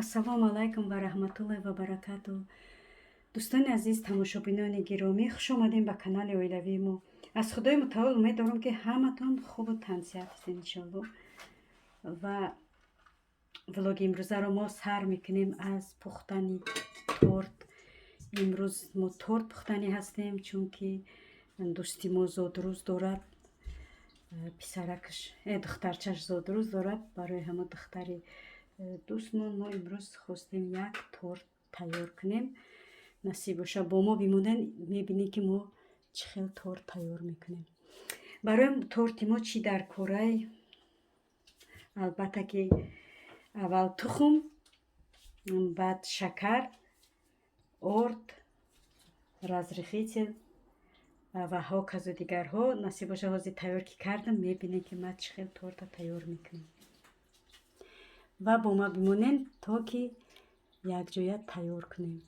Ассалому алайкум ва раҳматуллоҳи ва баракату. Дӯстони азиз, тамошобинони гиромӣ, хуш омадем ба канали оилавии мо. Аз Худои мутаол умед дорам, ки ҳаматон хубу тансиҳат ҳастед, иншоалло. Ва влоги имрӯзаро мо сар мекунем аз пухтани торт. Имрӯз мо торт пухтанӣ ҳастем, чунки дӯсти мо зодрӯз дорад, писаракаш, духтарчаш зодрӯз дорад. Барои ҳама духтари дӯстмон мо имрӯз хостем як торт тайёр кунем. Насиб боша, бо мо бимонед, мебинед, ки мо чӣ хел торт тайёр мекунем. Барои торти мо чӣ дар корай? Албатта ки аввал тухм, баъд шакар, орд, разрыхлитель ва ҳоказу дигарҳо. Насиб боша, ҳозир тайёр ки кардам, мебинед, ки ман чӣ хел торта тайёр мекунам. Ва бо ма бимонед, то ки якҷоя тайёр кунем.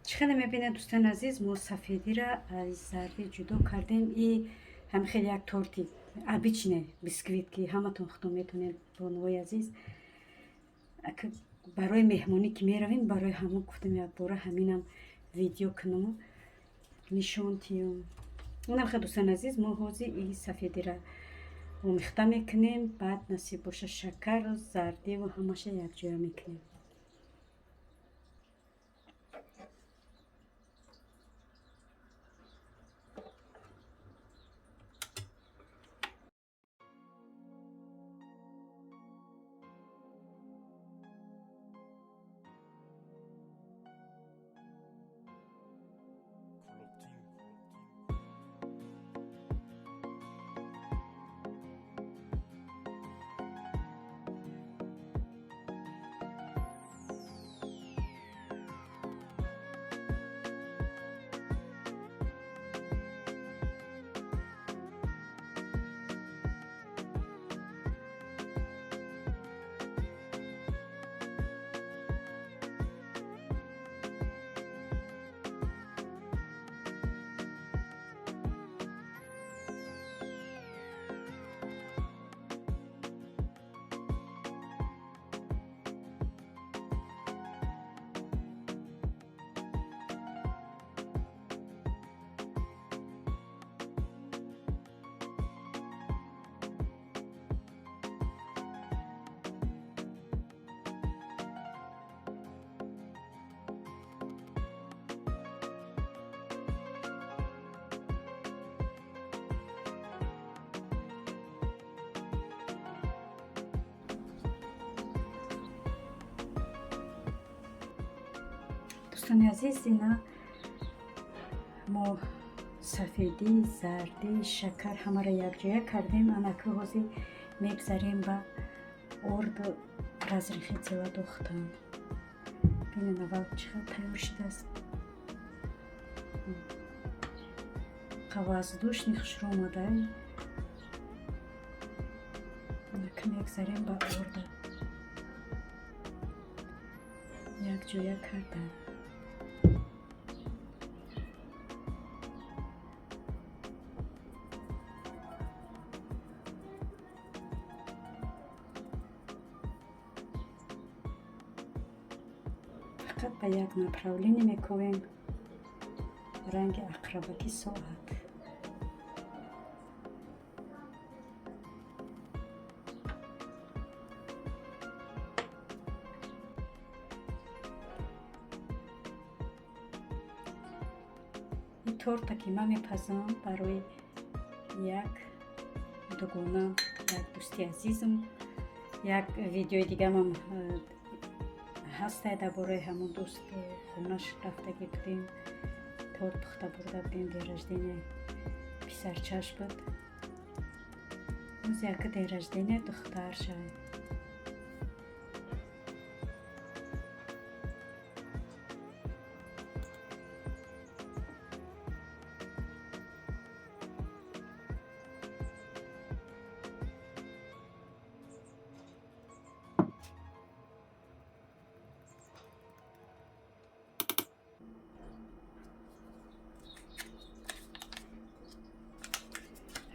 Чӣ хеле мебинед, дӯстони азиз, мо сафедира аз зардӣ ҷудо кардем. И ҳамин хел як торти обычный бисквит, ки ҳаматон худтон метавонед, бонувои азиз. Барои меҳмонӣ ки меравем, барои ҳамон гуфтам, якбора ҳаминам видео кунаму нишон тиём. Унам хел, дӯстони азиз, мо ҳозир и сафедира омехта мекунем, баъд, насиб боша, шакару зардиву ҳамаша якҷоя мекунем. Дӯстони азиз, ина мо сафедӣ, зардӣ, шакар ҳамаро якҷоя кардем. Анаки ҳозир мегзарем ба орду разрыхлитель а духтан. Бинед, аввал чӣ хел тайёр шудааст. Воздушный хушрӯ омада. Анаки мегзарем ба орда якҷоя кардан. Фақат ба як направление мековем, ранги ақрабаки соат. Ин торта ки ман мепазам, барои як дугона, як дӯсти азизам. Як видеои дигамам ҳастай дар бораи ҳамон дӯст. Хонаш рафтагӣ будем, торт пухта бурда будем, день рождения писарчаш буд. Боз яка день рождения духтарша.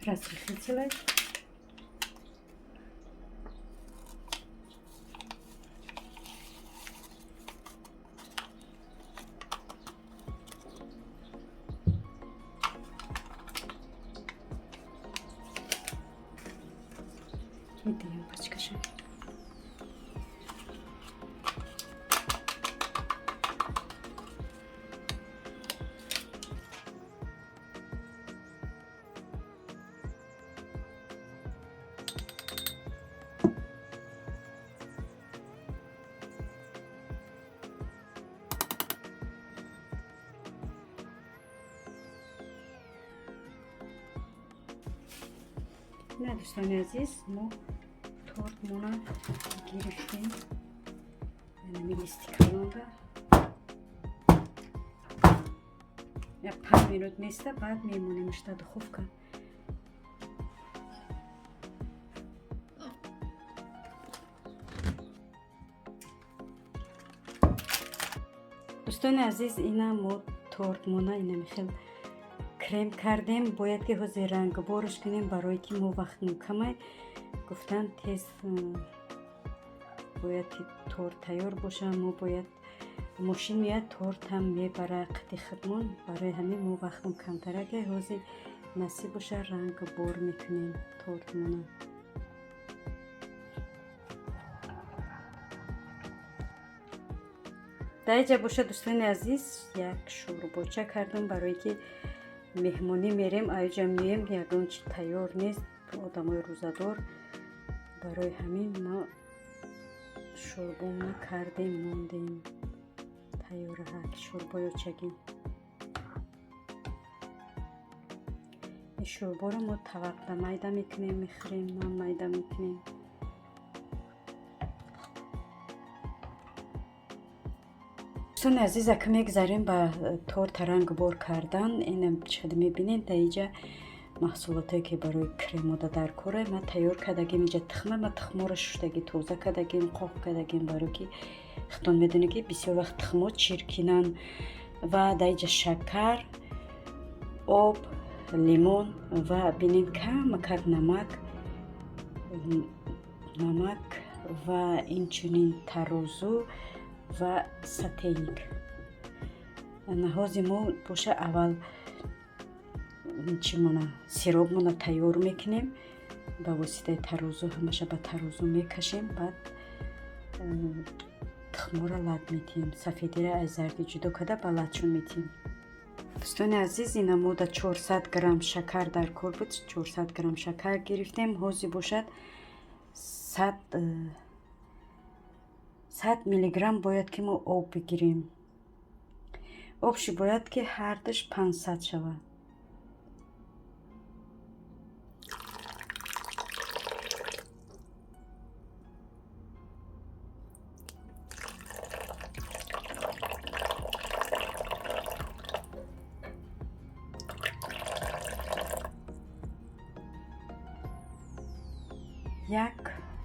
Разрыхлитель. Ина, дӯстони азиз, мо тортмона гирифтем, инами листи калонда як 5 минут места, баъд мемонемш дар духовка. Дӯстони азиз, ина мо тортмона инами хел крем кардем. Бояд ки ҳозир рангборш кунем, барое ки мо вақтмо камай. Гуфтан, тез бояд ки торт тайёр боша. Мо бояд мошин меяд, тортам мебара қати худмон. Барои ҳамин мо вақтмо камтараке. Ҳозир, насиб боша, рангбор мекунем тортмона. Дар инҷа боша, дӯстони азиз, як шӯрбоча кардам, барое ки меҳмонӣ мерем, аёҷа меем, ягон чи тайёр нест, одамои рӯзадор. Барои ҳамин мо шӯрбомона кардем, мондем тайёраҳак шӯрбои очагӣ. Ин шӯрборо мо тавақда майда мекунем, мехӯрем, нон майда мекунем. Дӯстони азиз, ака мегзарем ба торта рангбор кардан. Ина чӣ мебинед, дар инҷа маҳсулотое, ки барои кремода дар кора, ма тайёр кардагим. Инҷа тухма, ма тухморо шуштагӣ, тоза кардагим, қоқ кардагим, барое ки худтон медонед, ки бисёр вақт тухмо чиркинанд. Ва дар инҷа шакар, об, лимон ва бинед, камакак намак ва инчунин тарозу ва сотейник. Ҳози мо боша аввал чимона, сиропмона тайёр мекунем ба воситаи тарозу. Ҳамаша ба тарозу мекашем, баъд тухморо лат метиҳем, сафедиро аз зардӣ ҷудо карда, ба латшон метиҳем. Дӯстони азиз, ина мода 400 грамм шакар дар кор буд, 400 грамм шакар гирифтем. Ҳозир бошад, 100 миллиграмм бояд ки мо об бигирем. Обши бояд ки ҳардуш 500 шавад.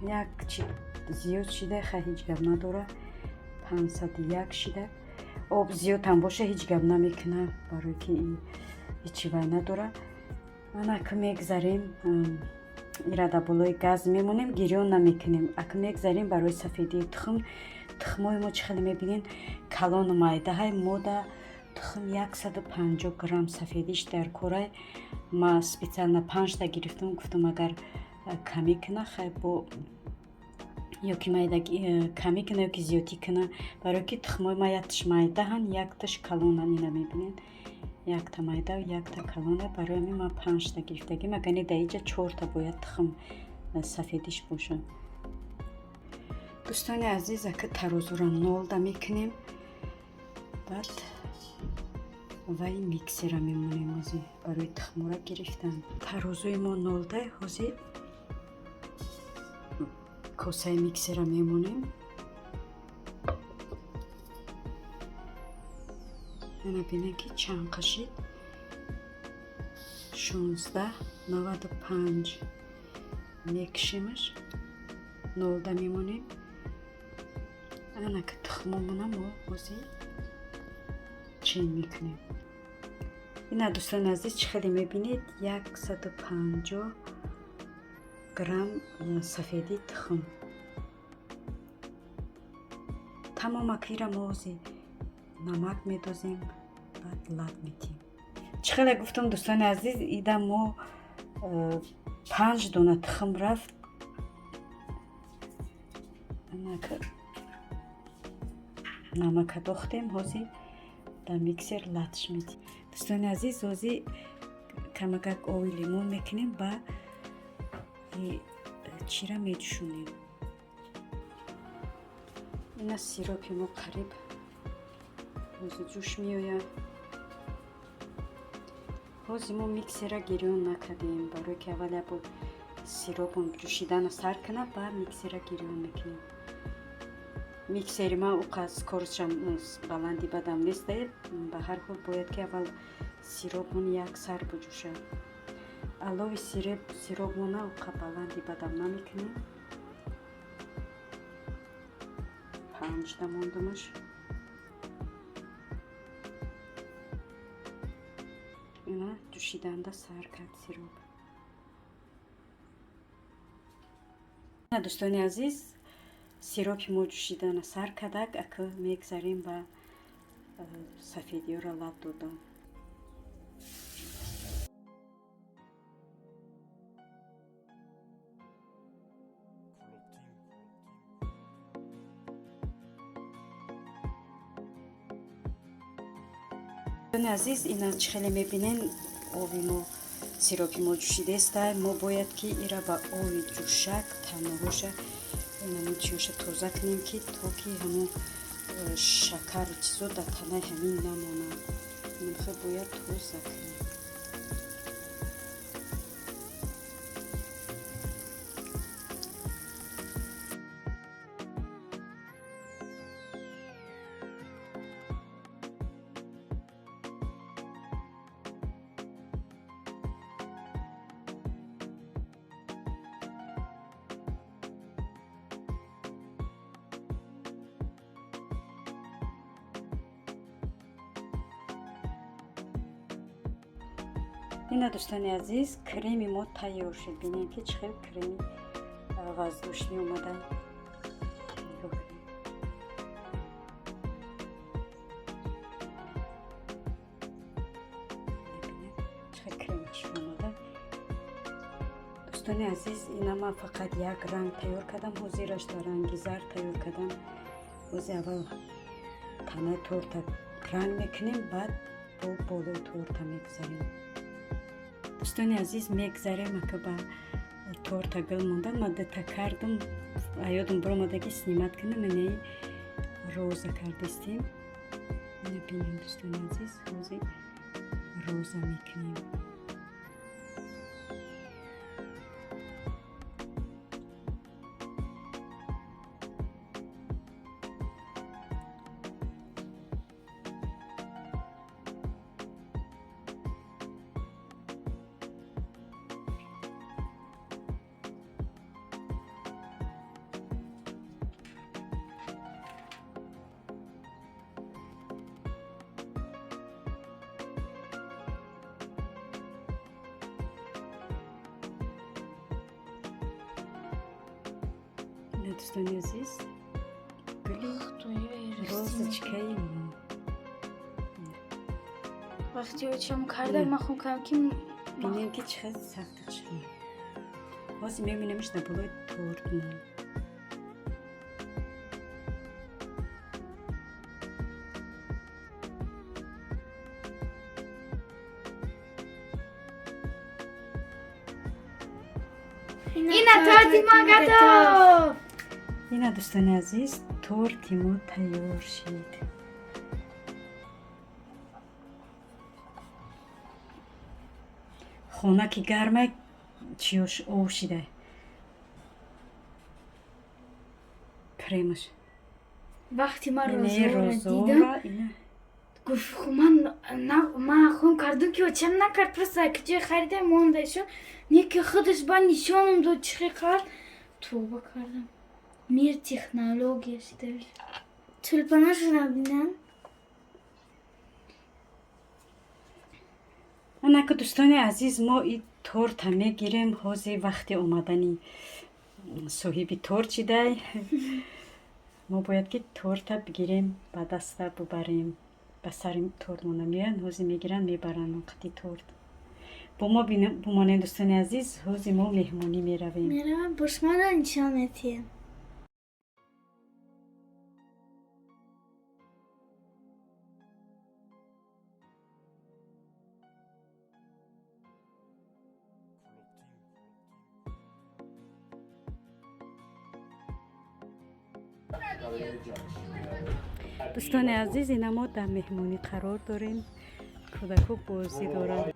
Як чи зиёд шида, ха, ҳеҷ гап надора. 501 шида. Об зиёдам боша, ҳеҷ гап намекуна, барое ки ҳечи вай надора. Ана ака мегзарем, ира дар болои газ мемонем, гирён намекунем. Ака мегзарем барои сафедии тухм. Тухмои мо, чӣ хеле мебинем, калону майдаҳай. Мода тухм 150 грамм сафедиш дар корай. Ма специально панҷта гирифтам, гуфтам, агар камӣ куна, хай, бо ё ки майда камӣ куна, ё ки зиёдтӣ куна, барое ки тухмои ма якташ майдаҳанд, якташ калонанд. Ина мебинед, якта майда, якта калона. Барои ҳамин ман панҷта гирифтагим, агар не, дар инҷа чорта бояд тухм сафедиш бошад. Дӯстони азиз, ака тарозуро нолда мекунем, баъд вай миксера мемонем. Ҳозир барои тухмора гирифтан тарозуи мо нолдай. Ҳозир косаи миксера мемонем. Ана бинед, ки чанд қашид: 16,95. Мекушемаш, нолда мемонем. Ана ки тухмомона мо ҳозир чин мекунем. Ина, дӯстони азиз, чӣ хеле мебинед, 150 грамм сафедии тухм тамом. Акира мо ҳозир намак медозем, баъд лат метиҳем. Чӣ хеле гуфтам, дӯстони азиз, ида мо панҷ дона тухм рафт. Анака намака дохтем, ҳозир дар миксер латш метиҳем. Дӯстони азиз, ҳозир камакак оби лимон мекунем ба чира меҷӯшонем. Ина сиропи мо қариб ҳозир ҷӯш меояд. Ҳозир мо миксера гирён накардем, барое ки аввал як бор Сиропам ҷӯшидана сар кунад, баъд миксера гирён мекунем. Миксери ман уқа скоростшам баланди бадам нест, ба ҳар ҳол бояд ки аввал сиропмон як сар буҷӯшад. Алови сиропмона уқа баланди бадам намекунем. 5-та мондумаш. Ина ҷӯшиданда сар кард сироп. Дӯстони азиз, сиропи мо ҷӯшидана сар кардак, ака мегзарем ба сафедиёро лаб додан. Дӯстони азиз, ина чӣ хеле мебинен, ови мо, сиропи мо ҷӯшидеста. Мо бояд ки ира ба ови ҷӯшак таноҳоша, инамин чиёша тоза кунем, ки то ки ҳамун шакару чизо дар танаи ҳамин намонад. Инамхел бояд тоза кунем. Ина, дӯстони азиз, креми мо тайёр шуд. Бинем, ки чӣ хел креми воздушный омада. Нигоҳ кунед. Мебинед, чӣ хел креми хушрӯ омада. Дӯстони азиз, ина ман фақат як ранг тайёр кардам, ҳозираш дар ранги зард тайёр кардам. Ҳозир аввал танаи торта ранг мекунем, баъд бо болои торта мегузарем. Дӯстони азиз, мегзарем ака ба торта гул мондан. Ман дута кардам, аёдам биромада ки снимать кунам. Инаи роза кардистем. Ина бинем, дӯстони азиз, ҳозир роза мекунем. Ина, дӯстони азиз, гули розочкаи мо. Вақти очам карда, ман хун кардам ки Бинем, ки чӣ хел сахти хушрӯ. Ҳозир мебинемш дар болои тортмон. Ина торти мо готов. Ина, дӯстони азиз, торти мо тайёр шид. Хона ки гарма, чиёш ов шида, кремаш. Вақти ман инаи розаро дидам, розора ина. Гуфт, ман хун кардам ки очам накард, просто ҷои харида монда шуд, не ки худаш ба нишоном дод, чӣ хел кард. Тоба кардам, мир технология шуда. Тюльпанашо набинам. Анака, дӯстони азиз, мо и торта мегирем. Ҳозир вақти омадани соҳиби торт шидай. Мо бояд ки торта бигирем, ба даста бубарем. Ба сари торт монда меоянд, ҳозир мегиранд, мебаранд қати торт. Бо мо бимонед, дӯстони азиз, ҳозир мо меҳмонӣ меравем. Меравам, бо шуморо нишон медиҳем. Дӯстони азиз, ина мо дар меҳмонӣ қарор дорем. Кӯдако бозӣ доранд.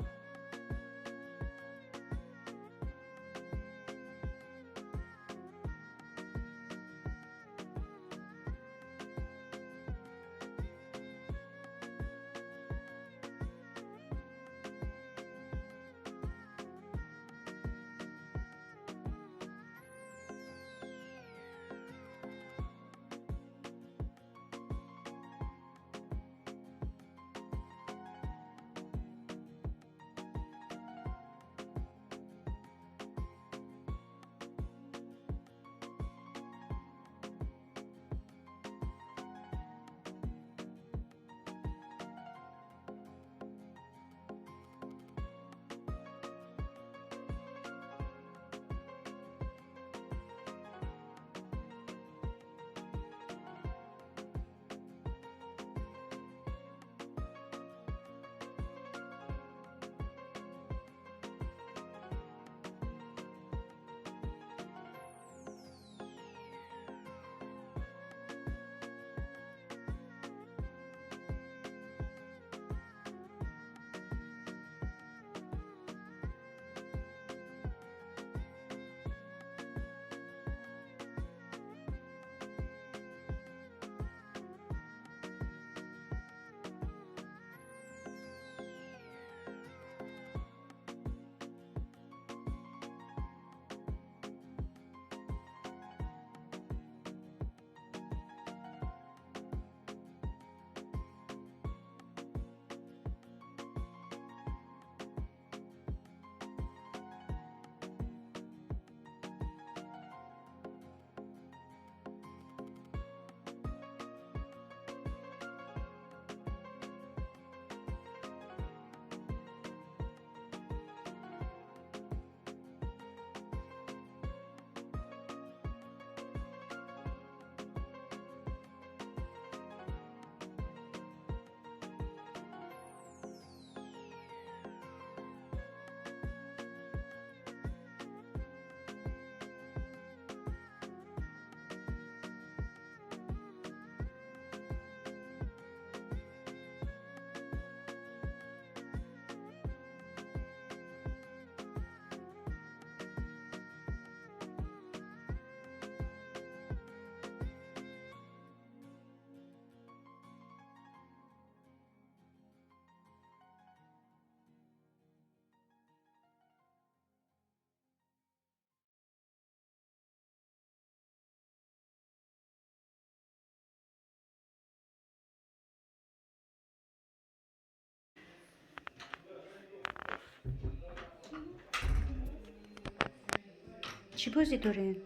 Чӣ бозӣ дорем?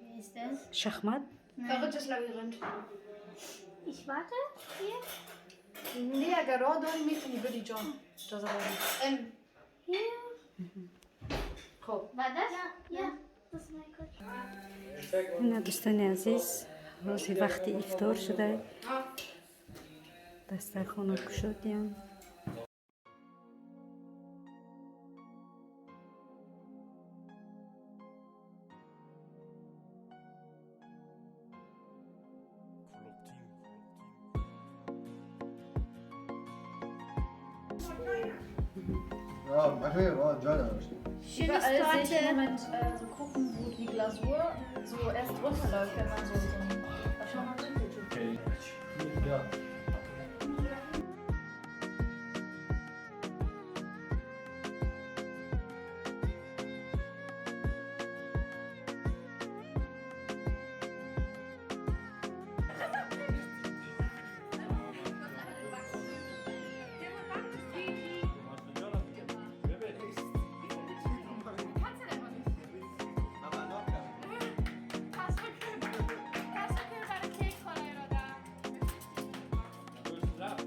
Wie ist das? Шахмат? Verrücktes Labyrinth. Ich warte hier. Не, агар роҳ дорӣ, метавонӣ бири, ҷон. Иҷоза дорӣ. Hier. Хоб. War das? Ja, ja. Das ist mein Gott. Ина, дӯстони азиз, ҳозир вақти ифтор шуда, дастархонро кушодем. Ja, okay, war جا داشت. Schönes Überall sehe ich im Torte. Moment so Gruppen, wo die Glasur so erst runterläuft, wenn man so ein. Schau mal. Ja.